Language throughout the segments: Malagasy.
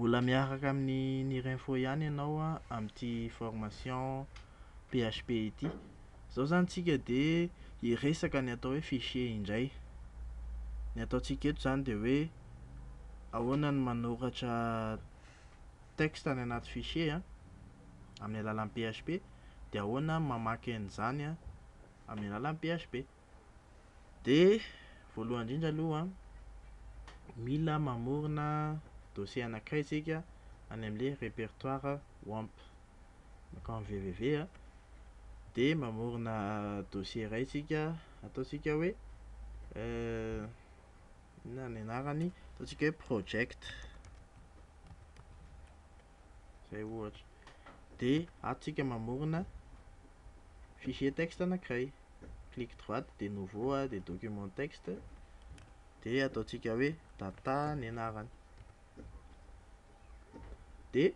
Mbola miaraka amin'ny Nirinfo ihany ianao amin'ity formation PHP ity. Izao izany tsika dia hiresaka ny atao hoe fichier indray. Ny ataontsika eto izany dia hoe ahoana ny manoratra texte any anaty fichier amin'ny alalan'ny PHP, dia ahoana ny mamaky an'izany amin'ny alalan'ny PHP. Dia voalohany indrindra aloha mila mamorona dossier anankiray isika any amin'ilay répertoire WAMP. Mankao amin'ny www dia mamorona dossier iray isika, ataontsika hoe inona ny anarany? Ataontsika hoe project. Izay ohatra. Dia ato isika mamorona fichier texte anankiray. Clic droite dia nouveau dia document texte, dia ataontsika hoe data ny anarany. Dia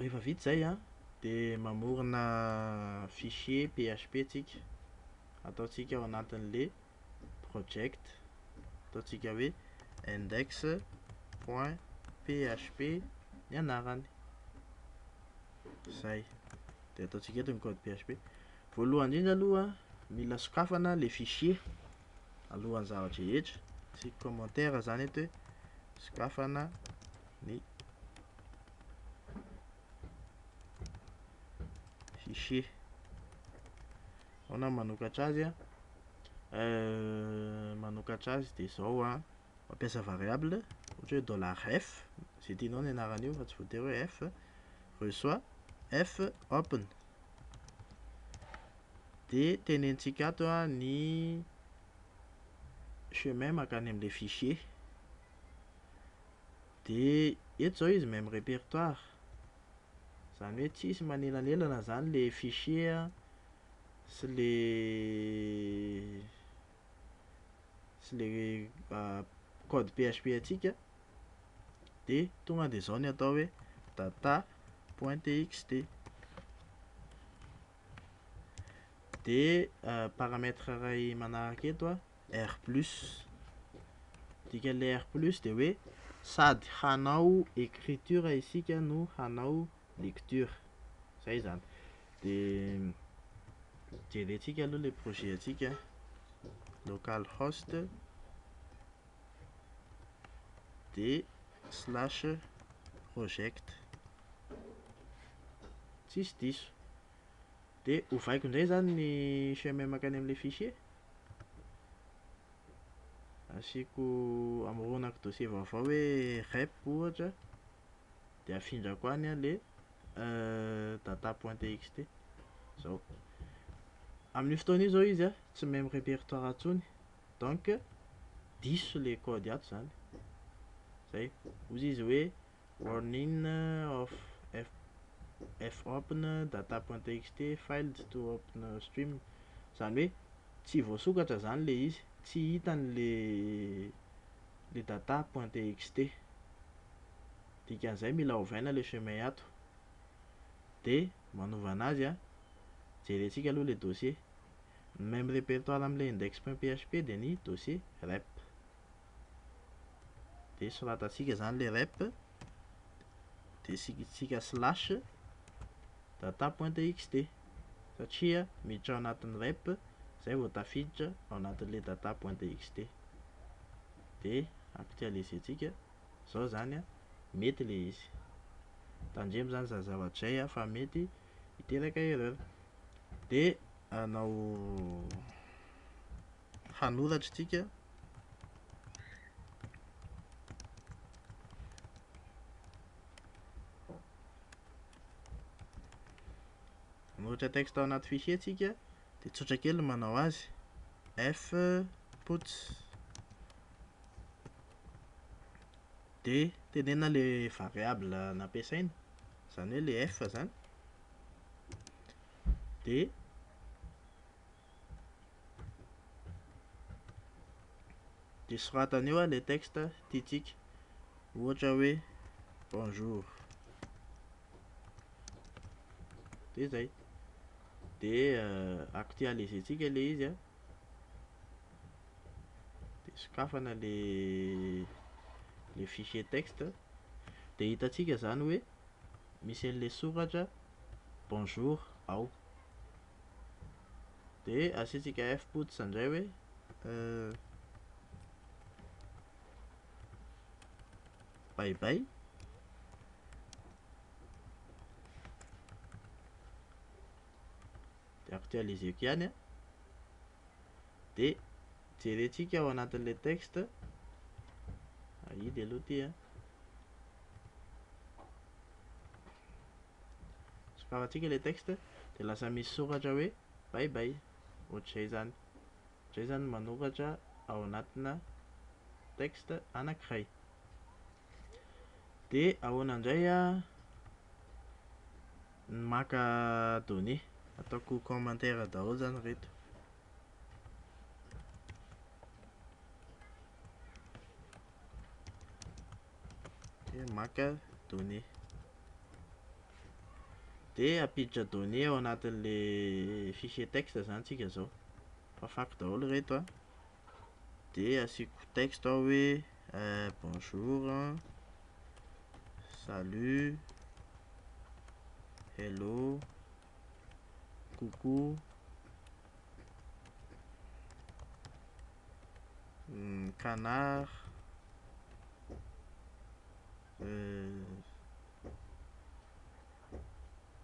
rehefa vita izay dia mamorona fichier PHP tsika, ataontsika ao anatin'le project, ataontsika hoe index point PHP ny anarany. Zay. Dia ataontsika eto ny code PHP. Voalohany indrindra aloha mila sokafana le fichier alohan'ny zavatra rehetra. Asiako commentaire zany eto hoe sokafana ny fichier. Ahoana ny manokatra azy a? Manokatra azy dia izao a, mampiasa variable ohatra hoe dollar f, izay tianao ny anaran'io fa tsy voatery hoe f, reçoit f open. Dia tenenitsika ato ny chemin mankany amin'ilay fichier. Dia eto izao izy même répertoire, izany hoe tsisy manelanelana zany le fichier sy le code PHP antsika. Dia tonga dia izao ny atao hoe data point txt. Dia paramètre iray manaraka eto R plus. Dikan'ilay R plus dia hoe sady hanao écriture isika no hanao lecture. Zay zany. Dia jerentsika aloha ilay projet antsika, localhost dia slash project. Tsisy diso. Dia ovaiko indray zany ny chemin mankany amin'ilay fichier. Asiako amoronako dossier vaovao hoe rep ohatra, dia afindrako any le data point txt. Zao. Amin'io fotoana io zao izy tsy même répertoire intsony, donc diso le code ato zany. Zay. Hoy izy hoe warning of f open data point txt failed to open stream. Zany hoe tsy voasokatra zany le izy, tsy hitany le data point txt. Dikan'izay mila ovaina le chemin ato. Dia manova anazy jerentsika aloha le dossier. Ny même répertoire amin'ilay index point PHP dia ny dossier rep. Dia soratantsika zany le rep, dia asiantsika slash data point txt satria miditra ao anatin'ny rep zay vao tafiditra ao anatin'ilay data point txt. Dia actualiser-tsika zao zany mety le izy. Tandremo zany zany zavatra izay fa mety hiteraka erreur. Dia hanao hanoratra tsika. Hanoratra texte ao anaty fichier tsika, dia tsotra kely ny manao azy. F puts. Dia tenenina le variable nampiasaina, izany hoe le f zany. Dia soratana eo le texte tiantsika, ohatra hoe bonjour. Dia zay. Dia actualiser-tsika le izy a. Dia sokafana le fichier texte. De hitantsika zany hoe misy an'le soratra bonjour ao. De asiantsika fputs indray hoe bye bye. De actualiseko ihany a. De jerentsika ao anatin'le texte, ahidy aloha ty a. Sokafantsika le texte de lasa misy soratra hoe bye bye, ohatr'izay zany. Ohatr'izay zany manoratra ao anatina texte anankiray. De ahoana indray a ny maka données? Ataoko commentaire daholo zany ireto. Hoe maka données. De hampiditra données ao anatin'le fichier texte zany tsika zao. Fafako daholo ireto a, de asiako texte ao hoe bonjour, salut, hello, coucou, canard,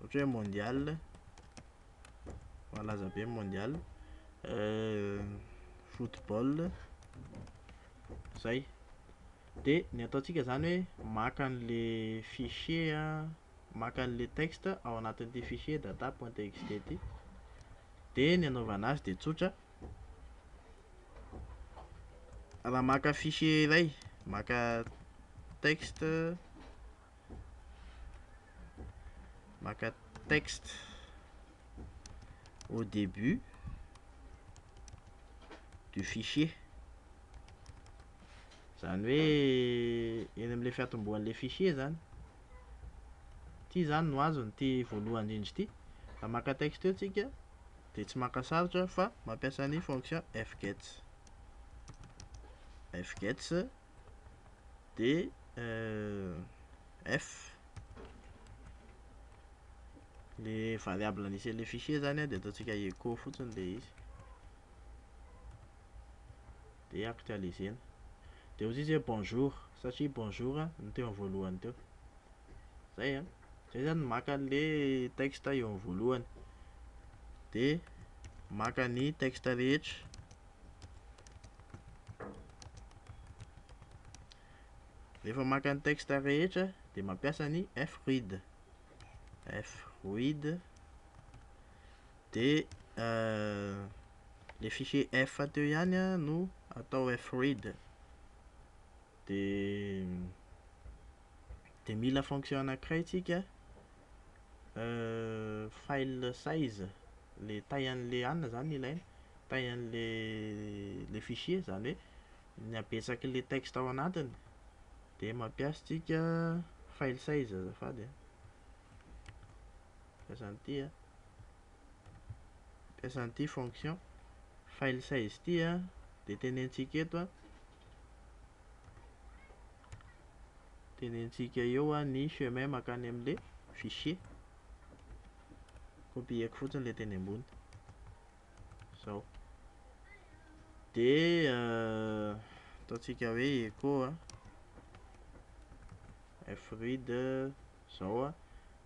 ohatra hoe mondial, malaza be ny mondial, football, zay. De ny ataontsika zany hoe maka an'le fichier a, maka an'le texte ao anatin'ity fichier data point txt ty. De ny anaovana azy de tsotra: raha maka fichier iray, maka texte, maka texte au début du fichier, zany hoe eny am'le fiatombohan'le fichier zany, ty zany no azony ty voalohany indrindra ity, raha maka texte eo tsika de tsy maka sarotra fa mampiasa ny fonction fgets, fgets de f, le variable nisy an'le fichier zany a de ataontsika echo fotsiny le izy de actualisena. De hozy izy hoe bonjour satria bonjour no teo am'voalohany teo, zay a, zay zany maka an'le texte eo am'voalohany. De maka ny texte rehetra, rehefa maka ny texte rehetra de mampiasa ny fread, fread de le fichier f teo ihany a no atao fread de mila fonction anankiray tsika file size, le taille an'le anona zany no ilaina, taille an'le le fichier zany hoe ny habetsak'le texte ao anatiny de mampiasa tsika file size azafady a, mampiasa an'ity a, mampiasa an'ity fonction file size ity a de tenenintsika eto a, tenenintsika eo a ny chemin mankany am'le fichier, kopieko fotsiny le teny ambony, zao. De ataontsika hoe echo a fread zao a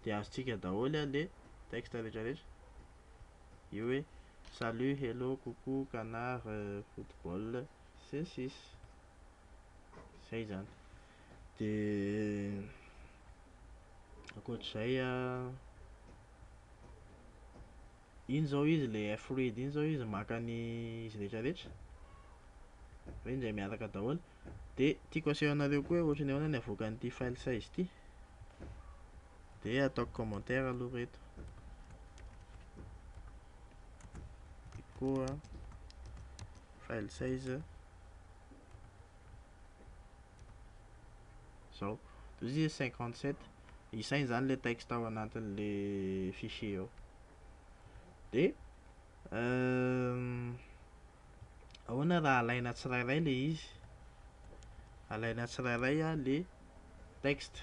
de azontsika daholo a le texte rehetrarehetra, io hoe salut, hello, coucou, canard, football, sy ny sisa, zay zany. De ankoatr'izay a, iny zao izy le fread iny zao izy maka ny izy rehetrarehetra, hoe indray miaraka daholo. De tiako aseho anareo koa hoe ohatran'ny ahoana ny avoakan'ity file size ity de ataoko commentaire aloha ireto. Echo a file size zao, de hozy izy 57, isainy zany le texte ao anatin'le fichier ao. De ahoana raha alaina tsirairay le izy, alaina tsirairay a le texte?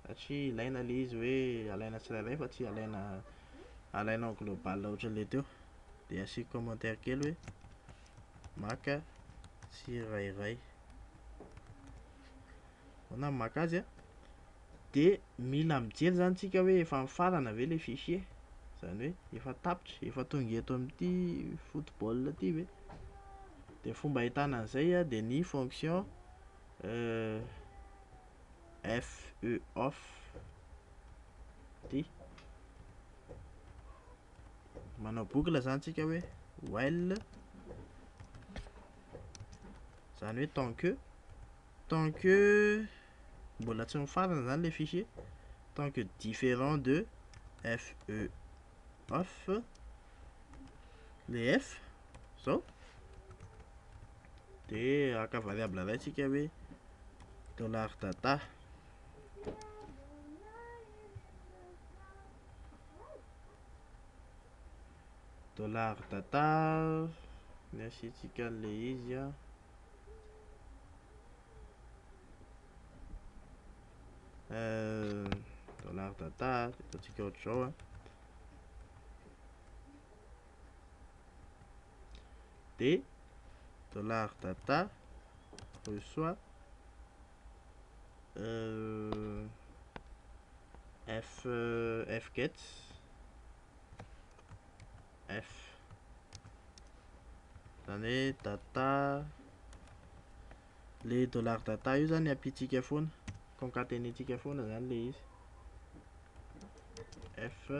Satria ilaina le izy hoe alaina tsirairay fa tsy alaina alaina en global ohatran'le teo. De asiako commentaire kely hoe maka tsirairay. Ahoana ny maka azy a? De mila mijery zany tsika hoe efa mifarana ve le fichier, zany hoe efa tapitra, efa tonga eto amin'ity football ty ve? De fomba ahitana an'izay a de ny fonction feoff ty, manao boucle zany tsika hoe while, zany hoe tant que mbola tsy mifarana zany le fichier, tant que différent de feoff le f zao, de haka variable ray tsika hoe dollar data, dollar data ny asiantsika an'le izy a dollar data de ataontsika ohatr'izao a, de dollar data reçoit f fget f, zany hoe data le dollar data io zany ampiantsika foana, concaténentsika foana zany le izy, f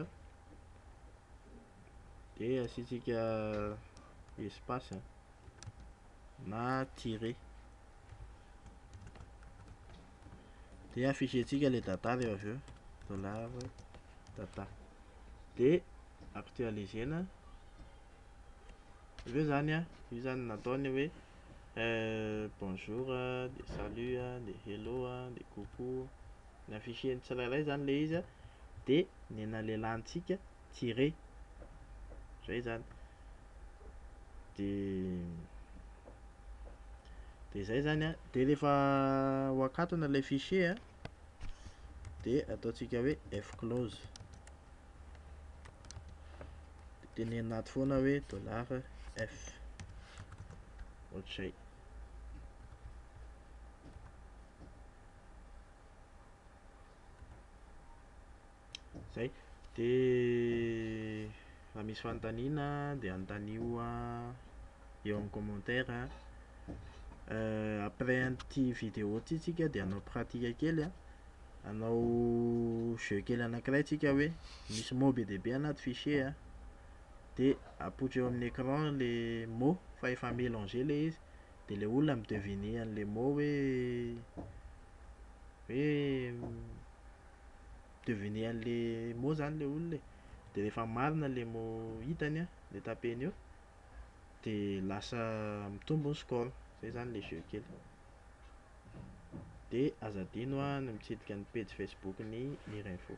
de asiantsika espace na tiret, de affichentsika le data rehefa avy eo dollar data, de actualisena, avy eo zany a io zany nataony hoe bonjour de salut a de hello a de coucou, ni-afficheny tsirairay zany le izy a de ny nalelantsika tiret, zay zany, de zay zany a, de rehefa ho akatona le fichier a de ataontsika hoe fclose, de tenenina ato foana hoe dollar f, ohatr'izay. Zay, de raha misy fanontaniana de anontanio a eo amin'ny commentaire. Après an'ity vidéo ty tsika de hanao pratique kely a, hanao jeu kely anakiray tsika hoe misy mot be dia be anaty fichier a de apoitra eo amin'ny écran le mot fa efa mélangé le izy de le olona mi-deviner an'le mot hoe hoe mi-deviner an'le mot zany le olona e, de rehefa marina le mot hitany a le tapeny eo de lasa mitombo ny score, zay zany le jeu kely. De aza adino a ny mitsidika ny pejy facebookn'ny Mir'Info.